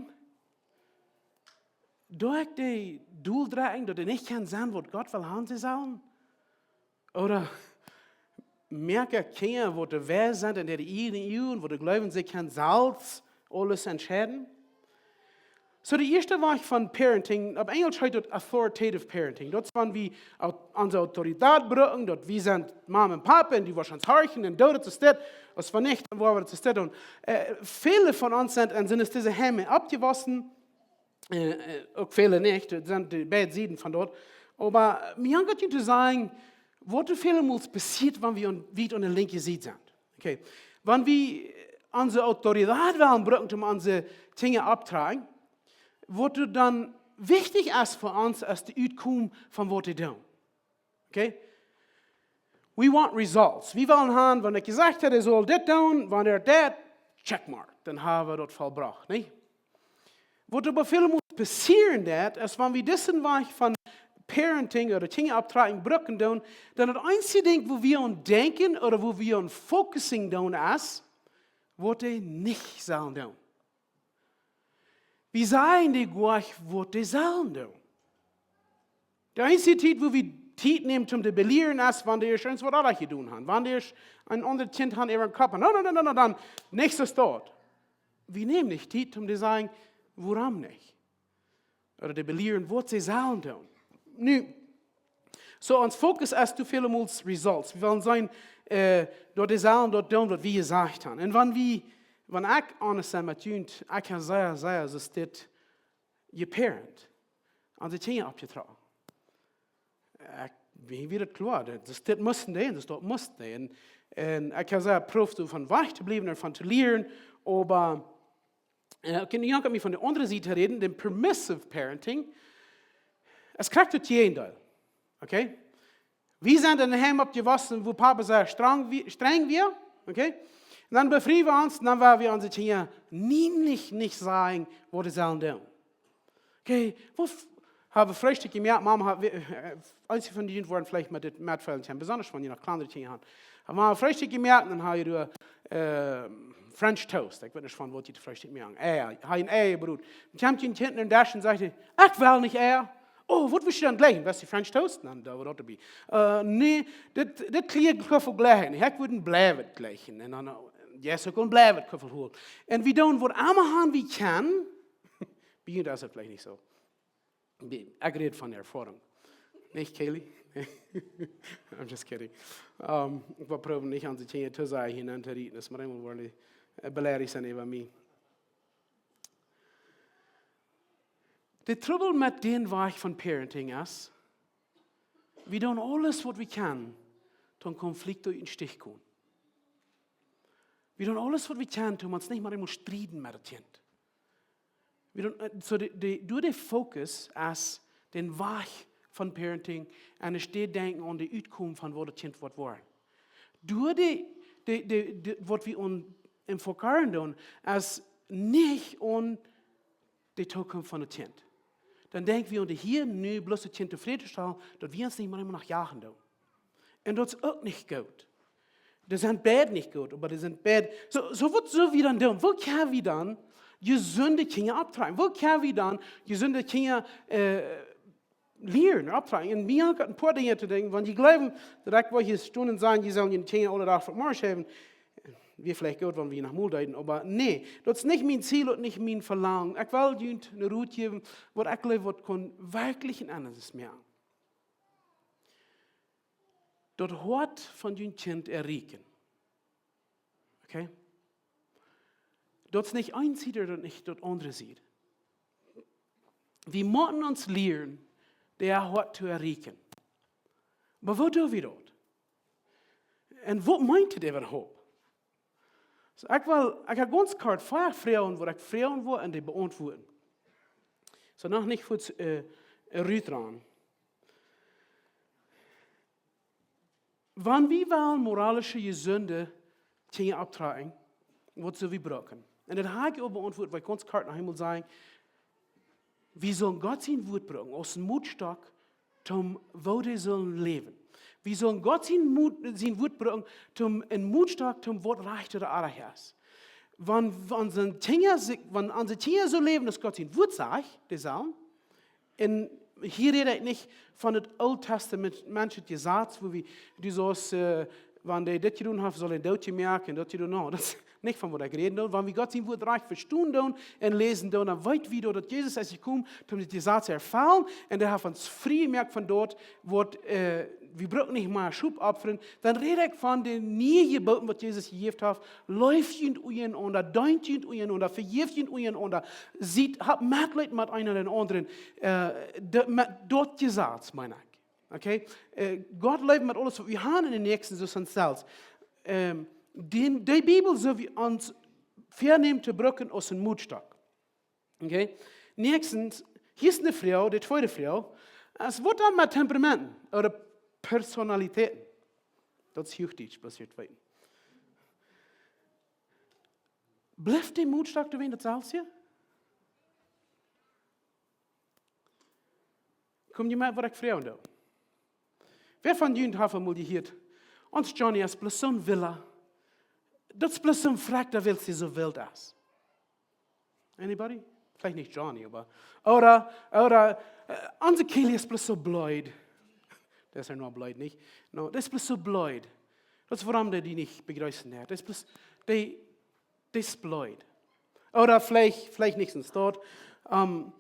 Doo ekj dee doldrekjen, daut dee nich kjennen seenen, waut Gott well han, see sellen? Ooda moak ekj Kjinja, waut doa wies sent en äare ieejne Uagen, waut doa jleewen, see kjennen selfst aules entscheiden? So, de ieeschte Wajch von Parenting, opp Enjelsch heet daut authoritative parenting. Daut es, wan wie au-, onse Autoritäten brucken, daut wie sent Mama un Papa un dee woaren ons horchen un doo daut, es dit, aus wan nich, dan woa wie daut, es dit. Un, äh, väle von ons sent, un sent es dise Heim oppjewossen, äh, äh, uk väle nich, daut sent de beid Sieden von daut. Oba, äh, mie haft daut to sajen, waut väle Mol passieet, wan wie aun, wie aun de linkje Sied sent. Okay. Wan wie onse Autoritäten wellen brucken, om onse Kjinja opptodroagen, waut dan wichtich es fa ons, es de Utkomst von waut dee doonen. Okay? We want results. Wie wellen han, wan ekj jesajcht hab, hee saul dit doonen, wan hee daut, checkmark, dan ha wie daut vollbrocht, nich? Waut oba väle Mol passieren deit, es, wan wie disen Wajch von Parenting ooda Kjinja opptodroagen brucken doonen, dan daut eensje Dinkj, wua wie aun denkjen ooda wua wie aun focusing doonen, es, waut dee nich sellen doonen. Wie sajen dee goanich, waut dee sellen doonen. De eensje Tiet, wua wie Tiet nämen, om dee to belieren, es, wan dee ieescht waut aundret jedonen han. Wan dee ieescht een aundret Kjint han äwa dän Kopp. No, no, no, no, no, dan, näakjste Stap. Wie nämen nich Tiet, om dee to sajen, wuarom nich. Ooda dee belieren, waut see sellen doonen. Nu, so, ons Focus es too väle Mol results. Wie wellen seenen, äh, daut dee sellen daut doonen, waut wie jesajcht han. Un wan wie, wan ekj honest sie met junt, ekj ha sea, sea, soo es dit, jeparent, onse Kjinja oppjetrocken. Ekj, mie wia daut kloa, daut, daut, dit musten dee, un daut musten dee. Un, un ekj kaun sajen, proow doa von wajch to bliewen, doavon to lieren, oba, äh, ekj kaun nich aunkomen von de aundre Sied to räden, de permissive parenting, es krakjt daut Jäajendeel. Okay? Wie sent en een Heim oppjewossen, wua Papa sea strenj wie-, strenj wia, okay? Un dan befrieen wie ons, un dan woaren wie onse Kjinja nie, nich, nich sajen, waut see sellen doonen. Okay, woo f-, haben Freestikj jemoakt, Mama haud, wie, äh, eenje von junt woaren veleicht met dit metfeelen kjennen, besonda wan jie noch kjlieene Kjinja haben. Oba wie haben Freestikj jemoakt un dan haud jie doa, äh, French toast. Ekj weet nich von waut jie to Freestikj moaken. Eia, haud een Eia jebroden. Dan kjemt een Kjint no dän Desch un sajcht: "Ekj well nich Eia." "Oh, waut wurscht du dan jlikjen? Wurscht du French toast?" Dan, doa woat daut bie. "Äh, nä, dit, dit kjrie ekj Kuffel jlikjen. Ekj wudd een Bleiwet jlikjen." Un dan, äh, jo, soo kaun Bleiwet Kuffel holen. Un wie doonen waut emma aun wie kjennen. Bie junt es daut veleicht nich soo. Ekj räd von Erfoarunk. Nich, Kaylee? I'm just kidding. Ähm, ekj well proowen nich aun de Kjinja to sajen, hia nenn to rieten, daut mau eemol woaren, äh, beleidicht sennen äwa mie. De Trubbel met dän Wajch von parenting es, wie doonen aules waut wie kjennen, toom Konflikt derch dän Stich komen. Wie doonen aules waut wie kjennen, toom ons nich mau eemol strieden met daut Kjint. Wie doonen, äh, soo de, de, doa de Fokus es dän Wajch von parenting un enne Städ denkjen aun de Utkunft von waut daut Kjint woat woaren. Doa de, de, de, de, waut wie aun, aun fokussieren doonen, es nich aun de Tookunft von daut Kjint. Dan denkj wie aun daut hia nu bloos daut Kjint tofräd to stalen, daut wie ons nich mau eemol no jagen doonen. Un daut es uk nich goot. Dee sent beid nich goot, oba dee sent beid. Soo, soo waut sell wie dan doonen? Woo kjenn wie dan jesunde Kjinja opptrakjen? Woo kjenn wie dan jesunde Kjinja, äh, lieren, opptrakjen? Un mie haft daut een poa Dinja to denkjen, wan jie jleewen, daut ekj woa hia stonen un sajen, jie sellen june Kjinja aule Dach fa morjes haben, wia veleicht goot, wan wie noch mol deeden, oba nä, daut es nich mien Ziel un nich mien Velangen. Ekj well junt een Rot jäwen, waut ekj jleew, waut kaun werkjlich een Endanis moaken. Daut Hoat von jun Kjint erreichen. Okay? Daut es nich eene Sied un nich daut aundre Sied. Wie motten ons lieren, daut Hoat to erreichen. Oba woo doo wie daut? Un waut meent daut äwahaupt? Soo, ekj well, ekj hab gaunz kort fia Froagen, waut ekj froagen well un dee beauntwuaden. Soo, noch nich fuaz, äh, rutrannen. Wan wie wellen moralische, jesunde Dinja opptrakjen, waut sell wie brucken? Un daut hab ekj aul beauntwuat, wiel ekj gaunz kort noch eemol saj, wie sellen Gott sien Wort brucken aus een Motstock, toom woo wie sellen läwen. Wie sellen Gott sien Mot-, sien Wort brucken, toom een Motstock, toom waut rajcht ooda oajch es. Wan, wan onse Kjinja sikj, wan onse Kjinja soo läwen aus Gott sien Wort sajcht, dee sellen, un hia räd ekj nich von daut Oole Tastament, Mensch, daut Jesaz, wua wie, du saust, äh, wan dee dit jedonen haft, saul hee doot jemoakt un daut jedonen, nä, daut es nich von waut ekj räden doo. Wan wie Gott sien Wort rajcht vestonen doonen un läsen doonen, dan weet wie daut, daut Jesus es jekomen, toom daut Jesaz erfellen, un dee haft ons frie jemoakt von daut, waut, äh, wie brucken nich mea Schop opfren. Dan räd ekj von de niee Jeboten, waut Jesus jejäft haft. Leeft junt unjarenaunda, deent junt unjarenaunda, vejäft junt unjarenaunda. Siet, habt Metleet met eena dän aundren. Äh, de, met daut Jesaz, meen ekj. Okay? Äh, Gott leeft met aules, waut wie haben, un dän Näakjsten soo aus ons selfst. Ähm, dän, de Bibel sell wie ons väanämen to brucken aus een Motstock. Okay? Näakjstens, hia es eene Froag, de tweede Froag. Es, waut dan met Temperamenten ooda Personalitäten? Daut es Huachdietsch, bloos jie weeten. Blift de Motstock doawäajen daut selfstje? Kjemt jie met waut ekj froagen doo? Wäa von junt haft emol jehieet, ons Johnny es bloos soon Willa, daut es bloos soon Frakjt, daut well see soo wilt es? Anybody? Veleicht nich Johnny, oba, ooda, ooda, äh, onse Kaylee es bloos soo bleed. Daut es hee nu bleed, nich? No, daut es bloos soo bleed. Daut es wuarom dee die nich bejreessen haft. Daut es bloos, dee, dee es bleed. Ooda veleicht, veleicht nich enne Staut. Ähm,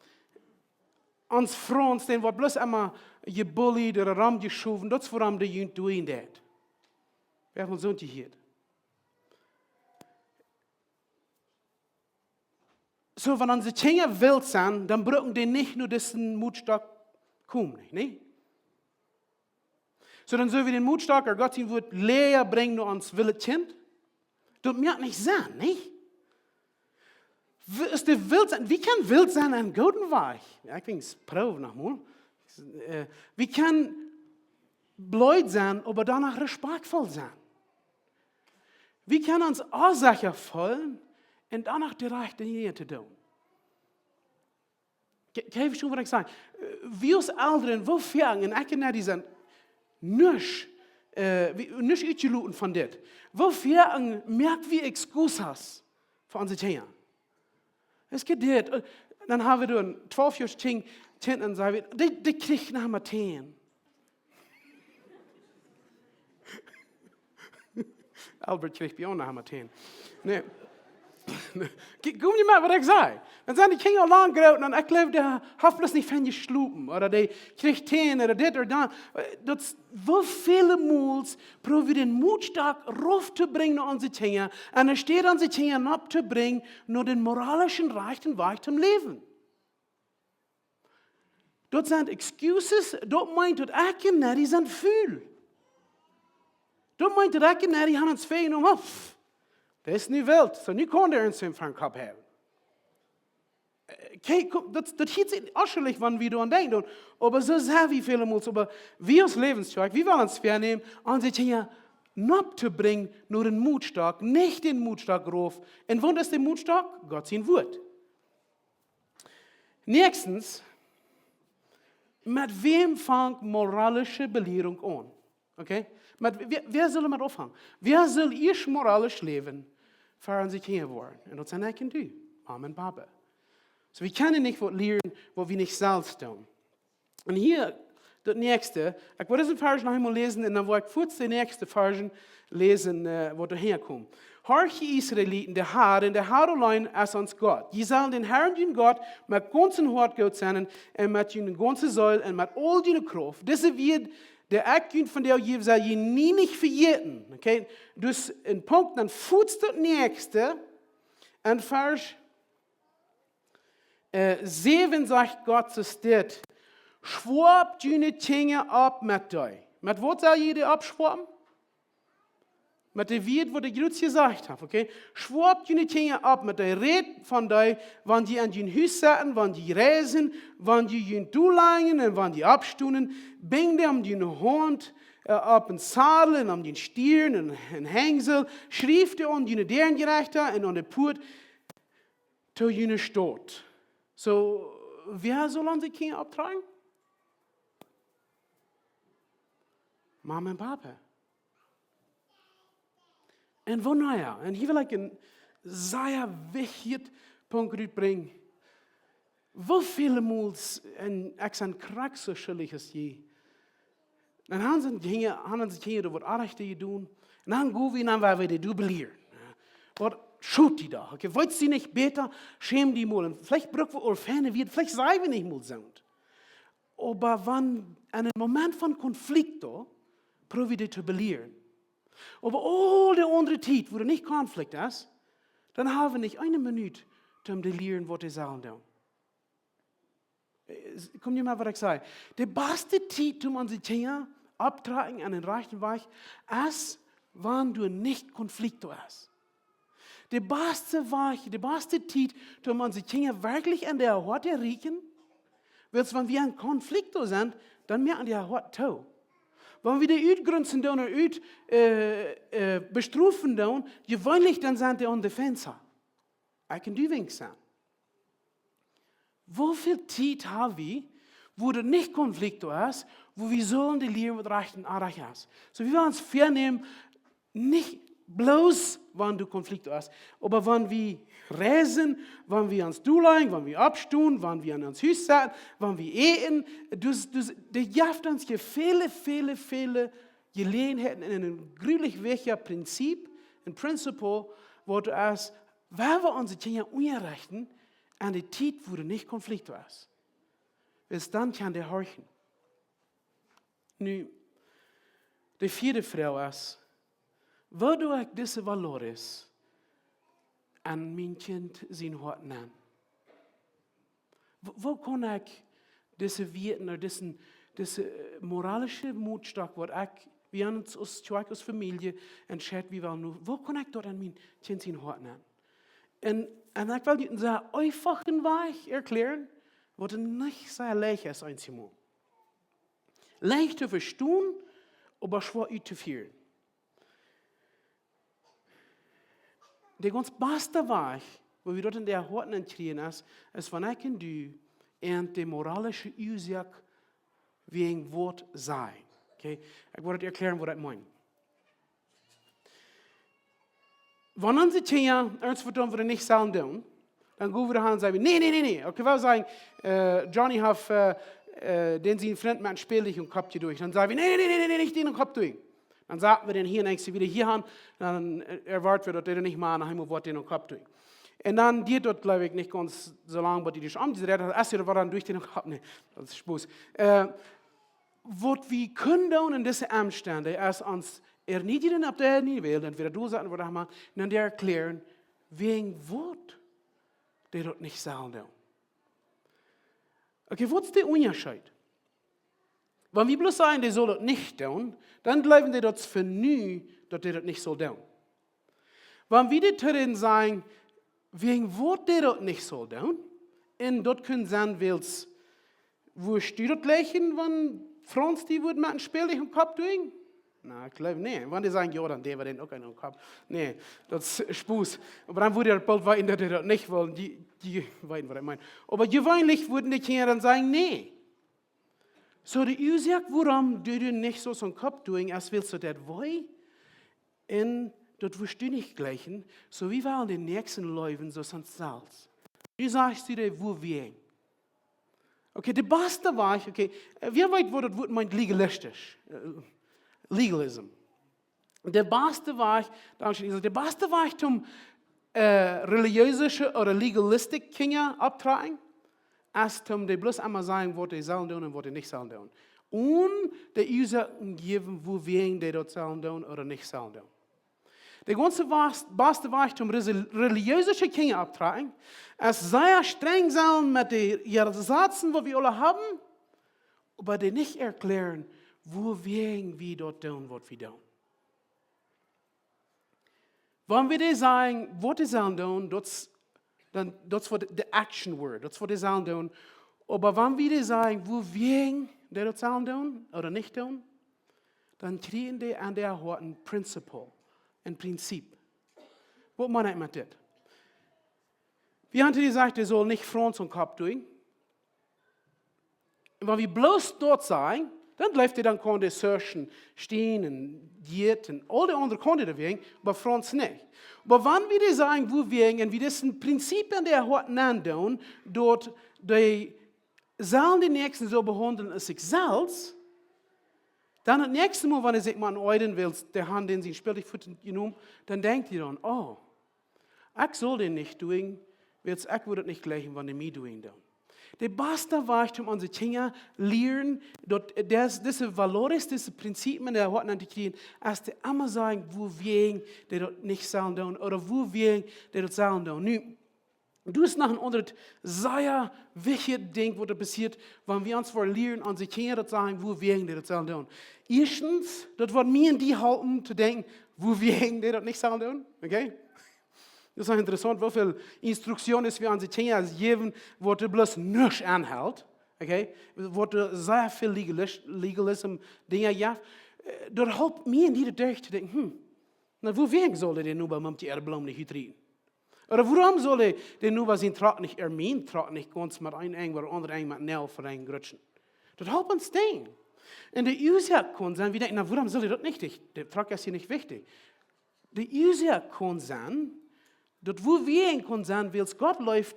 ons Froagen, dee woat bloos emma jebullied ooda romjeschowen. Daut es wuarom dee junt doonen deit. Wäa haft soont jehieet? So, wan onse Kjinja wilt sennen, dan brucken dee nich no disen Motstock komen, nich? So, dan sell wie dän Motstock, ooda Gott sien Wort, Lia brinjen no ons willet Kjint? Daut mott nich sennen, nich? Wie, es dee wilt sennen, wie kjennen wilt sennen en gooden Wajch. Jo, ekj denkj, proow noch mol. Äh, wie kjennen bleed sennen, oba doano respakjtvoll sennen. Wie kjennen ons onsecha feelen un doano de rajchte Dinja to doonen. Kj-, kjikj, waut ekj saj. Äh, wie aus Elren, woo foaken, un ekj un Neddy sent nich, äh, wie, nich utjeloten von dit. Woo foaken moak wie Excuses fa onse Kjinja? Es jedocht, äh, dan ha wie doa een twalf Joa Kjint, Kjint un saj wie, dee, dee kjricht noch mau tieen. Albert kjricht bie ons noch mau tieen. Nä. Kjikj, kjikj mol waut ekj saj. Dan sent dee Kjinja aul lang groot un ekj jleew, dee haft bloos nich fein jeschlopen. Ooda dee kjricht tieen ooda dit ooda daut. Äh, daut, woo väle Mols proow wie dän Motstock rauf to brinjen no onse Kjinja. Un enne Städ onse Kjinja nopp to brinjen no dän moralischen rajchten Wajch toom Läwen. Daut sent Excuses, daut meent daut ekj un Neddy sent ful. Daut meent daut ekj un Neddy han ons väajenomen, pff, daut es nu wilt, so nu kaun dee ons fa dän Kopp hoolen. Äh, kjikj, kjikj, daut, daut hieet sikj aschlich, wan wie doaraun denkjen, oba soo sent wie väle Mols, oba wie aus Läwens Kjoakj, wie wellen ons väanämen, onse Kjinja nopp to brinjen no dän Motstock, nich dän Motstock rauf. Un waut es de Motstock? Gott sien Wort. Näakjstens, met wäm fangt moralische Belierunk aun? Okay? Met wäa, wäa saul doamet aunfangen? Wäa saul ieescht moralisch läwen, ea onse Kjinja woaren? Un daut sent ekj un du, Mama un Papa. So, wie kjennen nich waut lieren, waut wie nich selfst doonen. Un hia, daut näakjste, ekj well disen Varsch noch eemol läsen un dan well ekj fuaz de näakjste Varsch läsen, äh, waut doa häakjemt. Horcht, jie Israeliten, de Har, de Har auleen es ons Gott. Jie sellen dän Harn, jun Gott, met gaunzem Hoat goot sennen un met june gaunze Seel un met aul june Krauft. Dise Wieed, dee ekj junt vondoag jäw, sell jie nie nich vejäten. Okay? Dus een Punkt, dan fuaz daut näakjste, en Varsch äh, säwen sajcht Gott soo dit: Schwoapt june Kjinja opp met dee. Met waut sell jie dee oppschwoapen? Met de Wieed, waut ekj jrod jesajcht hab, okay? Schwoapt june Kjinja opp met dee, rät von dee, wan jie en jun Hus setten, wan jie reisen, wan jie junt dol lajen un wan jie oppstonen, binjt dee om june Haunt, äh, opp een Sadel un om june Stiern un een Henjsel, schrieft dee aun june Däajenjerechta un aun de Puat to june Staut. So, wäa saul onse Kjinja opptrakjen? Mama un Papa. Un wanea? Un hia well ekj een sea wichtja Punkt rutbrinjen. Woo väle Mols, un ekj sie krakjt soo schuldich aus jie. Dan han see Dinja, han see Dinja, doa woat Onrajcht jedonen. Un dan go wie, dan woa wie dee doa belieren. Waut schot die doa? Okay, weetst du nich bäta, schäm die mol. Un veleicht bruck wie aul feine Wieed, veleicht sent wie nich mol soont. Oba wan en een Moment von Konflikt doa, proow wie dee to belieren. Oba aul de aundre Tiet, wua doa nich Konflikt es, dan ha wie nich eene Minut, om dee to lieren, waut dee sellen doonen. Äh, kjemt jie met waut ekj saj? De baste Tiet, om onse Kjinja opptotrakjen aun dän rajchten Wajch, es, wan doa nich Konflikt doa es. De baste Wajch, de baste Tiet, om onse Kjinja werkjlich aun däa Hoat to rieekjen, wiels wan wie en Konflikt doa sent, dan moaken dee äa Hoat too. Wan wie dee utgrunzen doonen, ut, äh, äh, bestrofen doonen, jeweenlich dan sent dee aun de Fenster. Ekj un du wenkj sennen. Woo väl Tiet ha wie, wua doa nich Konflikt doa es, wua wie sellen dee lieren, waut rajcht un onrajcht es? So, wie wellen ons väanämen, nich bloos, wan doa Konflikt doa es, oba wan wie reisen, wan wie ons dol lajen, wan wie oppstonen, wan wie en ons Hus setten, wan wie äten, dus, dus, dee jeft ons hia väle, väle, väle Jeläajenheiten un een grulich wichtja Prinzip, een principle, waut es, wan wie onse Kjinja unjarechten aun de Tiet, wua doa nich Konflikt doa es. Wiels dan kjennen dee horchen. Nu, de vieede Froag es, woo doo ekj dise valores aun mien Kjint sien Hoat nenn? Woo, woo kaun ekj dise Wieet, no disen, dise, äh, moralische Motstock, waut ekj, wie aun ons aus Kjoakj, aus Famielje, entscheiden, wie wellen nu, woo kaun ekj daut aun mien Kjint sien Hoat nämen? Un, un ekj well junt een sea eefachen Wajch erkjlären, waut nich sea leicht es, eenjemol. Leicht to vestonen, oba schwoa uttofieren. De gaunz baste Wajch, woo wie daut en de Hoaten kjrieen, es, es wan ekj un du aun de moralische Uasoak wäajen waut sajen. Okay? Ekj woa daut erkjlären, waut ekj meen. Wan onse Kjinja irjentwaut doonen, waut dee nich sellen doonen, dan go wie doa han un saj wie: "Nä, nä, nä, nä." Okay, wie sajen, äh, Johnny haft, äh, äh, dän sien Frint met een Späldich em Kopp jedocht. Dan saj wie: "Nä, nä, nä, nä, nä, nich dän em Kopp doonen." Dan sat wie dän hia un denkjst wada hia han, dan, äh, erwoat wie, daut dee nich mea no Himmel woat dän em Kopp doonen. Un dan diet daut, jleew ekj, nich gaunz soo lang, waut dee sikj omjedreit haft, es hee waut dan derch dän Kopp. Nä, daut es Spos. Äh, waut wie kjennen doonen en dise Omstend, es ons erniedjen opp de Welt, entwäda doa setten ooda mea, un dee erkjlären, wäajen waut dee daut nich sellen doonen. Okay, waut es de Unjascheet? Wan wie bloos sajen, dee saul daut nich doonen, dan jleewen dee daut fa nu, daut dee daut nich saul doonen. Wan wie dee to dän sajen, wäajen waut dee daut nich saul doonen, un daut kunn sennen, wiels, wurscht du daut jlikjen, wan Franz die wudd met een Späldich em Kopp doonen? Na, ekj jleew, nä. Wan dee sajen: "Jo, dan doo wie dän uk eenen em Kopp." Nä, daut es Spos. Oba dan wudd hee boolt weeten, daut hee daut nich well. Dee, dee weeten, waut ekj meen. Oba jeweenlich wudden de Kjinja dan sajen: "Nä." Soo, de Uasoak, wuarom du dän nich saust em Kopp doonen, es wiels daut deit wee. Un daut wurscht du nich jlikjen. Soo, wie wellen dän Näakjsten leewen soo aus ons selfst. Nu sajst du dee, wuawäajen. Okay, de baste Wajch, okay, äh, wäa weet, waut daut Wuat meent, legalistisch? Äh, legalism. De baste Wajch, dankscheen, de baste Wajch toom, äh, religiöse ooda legalistische Kjinja opptrakjen, es toom dee bloos emol sajen, waut dee sellen doonen un waut dee nich sellen doonen. Un dee Uasoaken jäwen, wuawäajen dee daut sellen doonen ooda nich sellen doonen. De gaunze bas-, baste Wajch toom resi-, religiöse Kjinja opptrakjen, es sea strenj sennen met de Jesazen, waut wie aula haben, oba dee nich erkjlären, wuawäajen wie daut doonen, waut wie doonen. Wan wie dee sajen, waut dee sellen doonen, daut es dan, daut es waut de action word, daut es waut dee sellen doonen. Oba wan wie dee sajen, wuawäajen dee daut sellen doonen ooda nich doonen, dan kjrieen dee aun äa Hoat een principle, een Prinzip. Waut meen ekj met dit? Wie haben jesajcht, dee saul nich Franz em Kopp doonen. Un wan wie bloos daut sajen, dan jleewen dee, dan kaun dee Sörschen, Steen un Jiet un aul dee aundre kaun dee doawäajen, oba Franz nich. Oba wan wie dee sajen, wuawäajen, un wie dise Prinzipien aun äa Hoat nenn doonen, daut dee sellen dän Näakjsten soo behaundlen aus sikj selfst, dan daut näakjste Mol, wan dee sikj mau eenen Eiden, wiels dee haben dän sien Späldich fuats jenomen, dan denkjen dee dan: "Oh, ekj saul dän nich doonen, wiels ekj wudd daut nich jlikjen, wan dee mie doonen doonen." De baste Wajch toom onse Kjinja lieren, daut dis-, dise valores, dise Prinzipien aun äa Hoat nenn to kjrieen, es to emma sajen, wuawäajen dee daut nich sellen doonen, ooda wuawäajen dee daut sellen doonen. Nu, daut es noch een aundret, sea wichtjet Dinkj, waut doa passieet, wan wie ons woaren lieren, onse Kjinja daut sajen, wuawäajen dee daut sellen doonen. Ieeschtens, daut woat mie un die halpen to denkjen, wuawäajen dee daut nich sellen doonen. Okay? Daut es interessaunt, woo väl Instruktionen wie onse Kjinja jäwen, waut doa bloos nuscht aunhelt. Okay? Waut doa sea väl Legalis-, Legalism Dinja jeft. Äh, daut halpt mie un die doaderch to denkjen, hm, na, wuawäajen saul dee Noba Mumtje äare Bloom nich utrieten? Ooda wuarom saul dee, dee Noba sien Trock nich, äa mien Trock nich gaunz met een Enj, oba aundret Enj met Neel verenj grutschen? Daut halpt ons denkjen. Un de Uasoak kaun sennen, wie denkjen: "Na, wuarom saul dee daut nich? De, de Trock es hia nich wichtich." De Uasoak kaun sennen, daut wuawäajen kaun sennen, wiels Gott leeft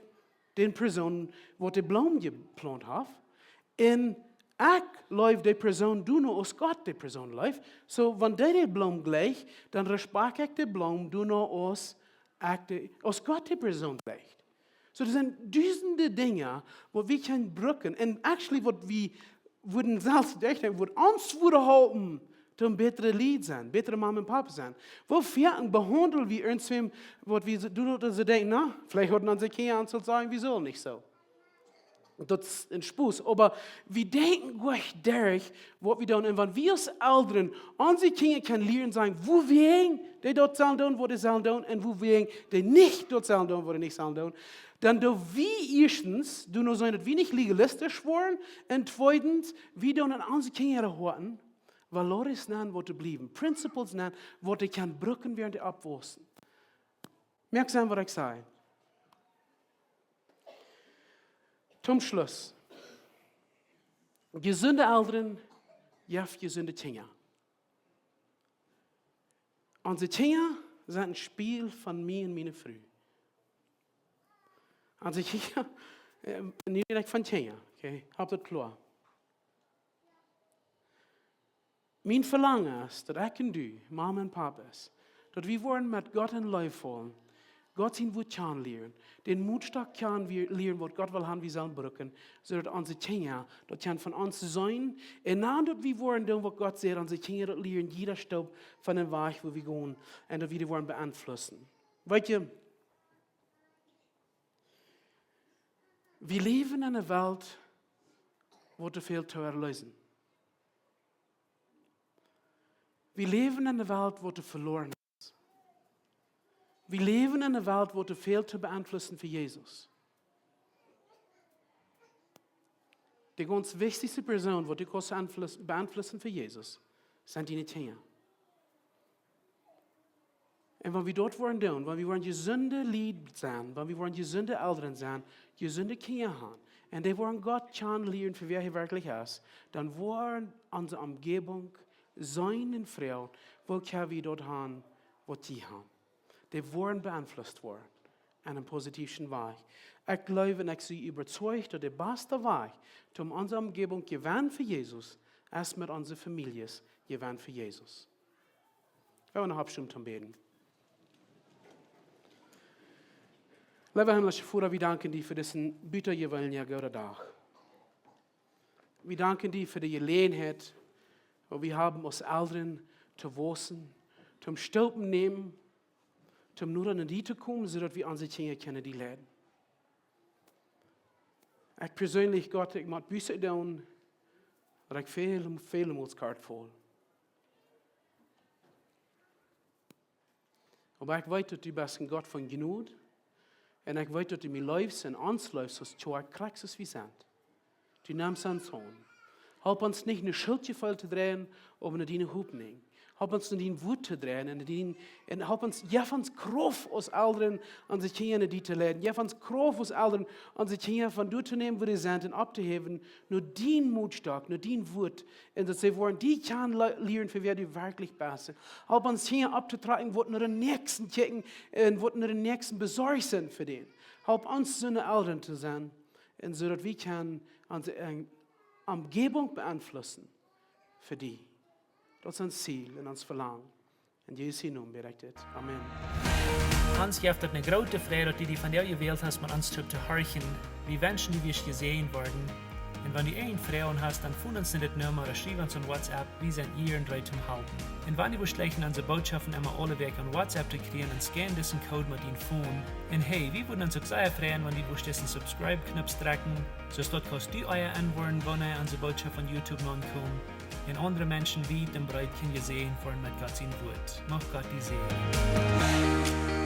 dee Persoon, waut de Bloom jeplaunt haft. Un ekj leew dee Persoon doano aus Gott dee Persoon leeft. Soo, wan dee de Bloom jlikjt, dan respakjt ekj de Bloom doano aus ekj de, aus Gott dee Persoon jlikjt. Soo, doa sent dusende Dinja, waut wie kjennen brucken. Un actually, waut wie wudden selfst denkjen, waut ons wudd halpen, toom bätre Lied sennen, bätre Mama un Papa sennen. Woo foaken behaundel wie irjentwäm, waut wie soo, doa, doa soo denkjen, na, veleicht hauden onse Kjinja ons sult sajen, wie sellen nich soo. Daut es een Spos. Oba wie denkjen goanich derch, waut wie doonen. Un wan wie aus Elren onse Kjinja kjennen lieren seenen, wuawäajen dee daut sellen doonen, waut dee sellen doonen, un wuawäajen dee nich daut sellen doonen, waut dee nich sellen doonen, dan doo wie ieeschtens, doo no sennen, daut wie nich legalistisch woaren, un tweedens, wie doonen aun onse Kjinja äare Hoaten valores nenn, waut to bliewen, principles nenn, waut dee kjennen brucken, wäarent dee oppwaussen. Moakt Senn, waut ekj saj? Toom Schluss. Jesunde Elren jeft jesunde Kjinja. Onse Kjinja sent een Spieejel von mie un miene Fru. Onse Kjinja, äh, nu räd ekj von Kjinja, okay? Hab daut kloa. Mien Velangen es, daut ekj un du, Mama un Papa es, daut wie woaren met Gott en Leew faulen, Gott sien Wuat kjanen lieren, dän Motstock kjanen wie-, lieren, waut Gott well haben, wie sellen brucken, soo daut onse Kjinja daut kjennen von ons seenen, un dan daut wie woaren doonen, waut Gott sajcht, onse Kjinja daut lieren, jieda Staup von dän Wajch, wua wie gonen, un daut wie dee woaren beeinflussen. Weetst du, wie läwen en eene Welt, waut doa väl to erleesen. Wie läwen en eene Welt, waut doa veloaren es. Wie läwen en eene Welt, waut doa väl to beeinflussen fa Jesus. De gaunz wichtichste Persoon, waut du kaust beeinfluss-, beeinflussen fa Jesus, sent diene Kjinja. Un wan wie daut woaren doonen, wan wie woaren jesunde Lied sennen, wan wie woaren jesunde Elren sennen, jesunde Kjinja haben, un dee woaren Gott kjanen lieren fa wäa hee werkjlich es, dan woaren onse Omjäwunk seenen un froagen, woo kjenn wie daut haben, waut dee haben. Dee woaren beeinflusst woaren en een positiewet Wajch. Ekj jleew un ekj sie äwazeicht, daut de baste Wajch, om onse Omjäwunk jewennen fa Jesus, es met onse Famieljes jewennen fa Jesus. Wie haben noch Aufstunde toom Bäden. Leewa himmlischa Voda, wie danken die fa disen butajeweeneljen gooden Dach. Wie danken die fa de Jeläajenheit, waut wie haben aus Elren to waussen, toom Staupen nämen, toom noda no die to komen, soo daut wie onse Kjinja kjennen die leiden. Ekj perseenlich, Gott, ekj mott Buße doonen, daut ekj väl, väl mol kort faul. Oba ekj weet, daut du best een Gott von Jnod. Un ekj weet, daut du mie leefst un ons leefst aus Kjoakj, krakjt soo aus wie sent. Du nemst ons aun. Help ons nich no Schuldjefeel to dreien, oba no diene Hopninj. Help ons no dien Wuat to dreien un no dien, un help ons, jeff ons Krauft aus Elren, onse Kjinja no die to leiden. Jeff ons Krauft aus Elren, onse Kjinja von doa to nämen, wua dee sent, un opptohäwen, no dien Motstock, no dien Wuat, un daut see woaren die kjanen le-, lieren fa wäa du werkjlich best. Help ons Kjinja opptotrakjen, waut no dän Näakjsten kjikjen un waut no dän Näakjsten besorcht sent fa dän. Help ons soone Elren to sennen, un soo daut wie kjennen onse, äh, Omjäwunk beeinflussen fa die. Daut es ons Ziel un ons Velangen. En Jesus sien Nomen bäd ekj dit. Amen. Ons jeft daut eene groote Freid, daut du die vondoag jewält hast, met ons toop to horchen. Wie wenschen, du wurscht jesäajent woaren. Un wan du eene Froag hast, dan foon ons no dit Numma ooda schriew ons aun WhatsApp. Wie sent hia un reed toom halpen. Un wan du wurscht jleichen onse Bootschoften emma aule Wäakj aun WhatsApp to kjrieen, dan scan disen Code met dien Phone. Un hey, wie wudden ons uk sea freien, wan du wurscht disen Subscribe-Knoop drekjen, soo daut kaust du ea enwoaren, wanea onse Bootschoft aun YouTube aunkomt. Un aundre Menschen wiet un breet kjennen jesäajent woaren met Gott sien Wuat. Mach Gott die säajnen.